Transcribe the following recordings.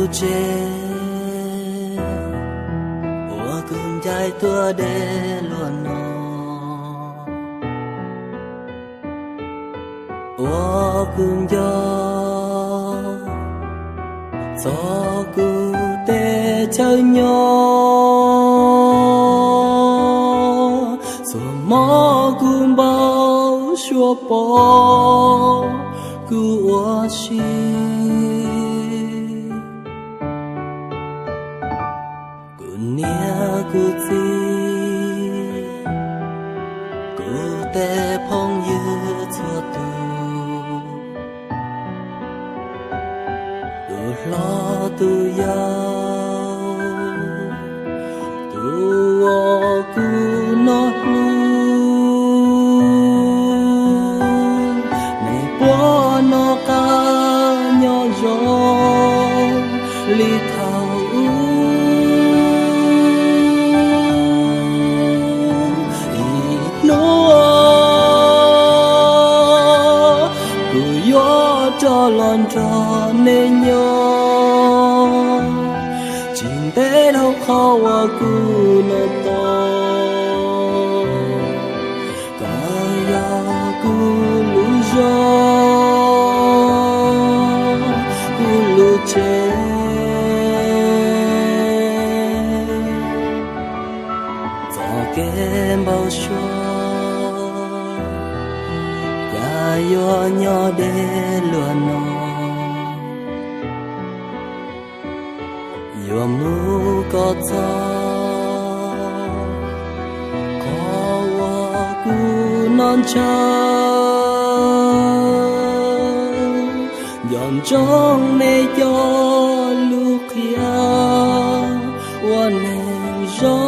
Tsev uas kuv ncaim tuaj deb luag no, uas kuv nco txog kuv tej chaw nyob, txhua hmo kuv npau suav pom kuv ua si. Kuv niam kuv txiv, kuv tej phooj ywg txhua tus, tus hlob tus yau, tus uas kuv noj hlub, nej puav noj qab nyob zoo li thaum ub. Ib hnub kuv yuav rov los nrog nej nyob, tsis ntev dhau qhov uas kuv noj tau. Koj yog kuv lub zog, kuv lub tsev, txoj kev npau suav cas yuav nyob deb luag no, yuav mus kom txog qhov uas kuv noj ntshaw, nco ntsoov nej cov lus qhia ua neeg zoo.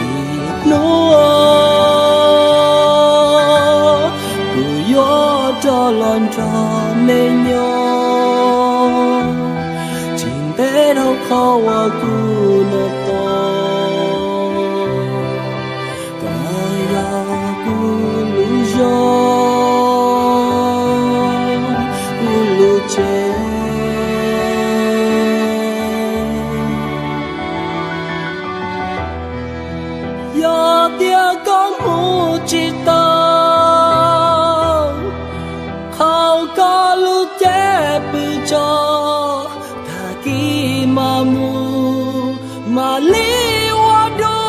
Ib hnub kuv yuav rov los nrog nej nyob, tsis ntev dhau qhov uas kuv noj tau. Koj yog kuv lub zog, kuv lub tsev. Yog tias koj mus tsis tau, qhau koj lub cev pw tso, tag kis mam mus mam li ua dua.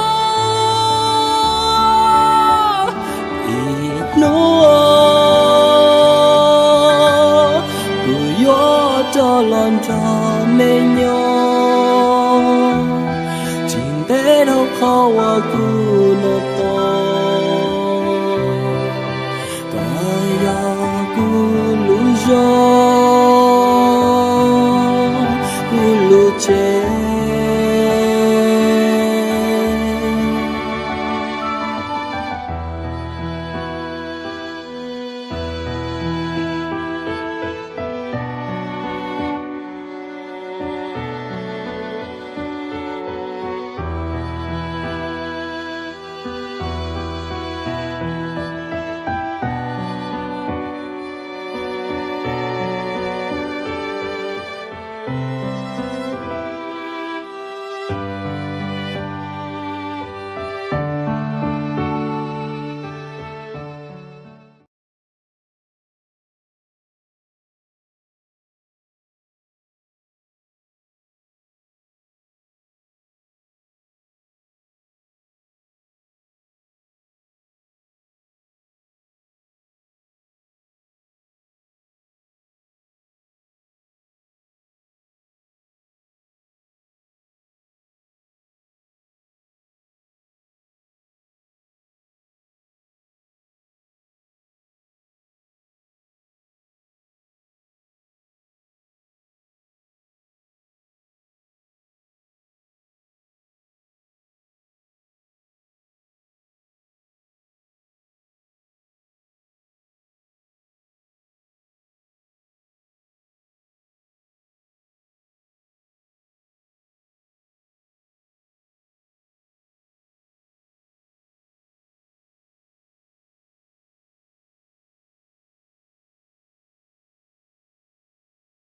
Ib hnub kuv yuav rov los nrog nej nyob, tsis ntev dhau qhov uas kuv noj tau. Koj yog kuv lub zog, kuv lub tsev.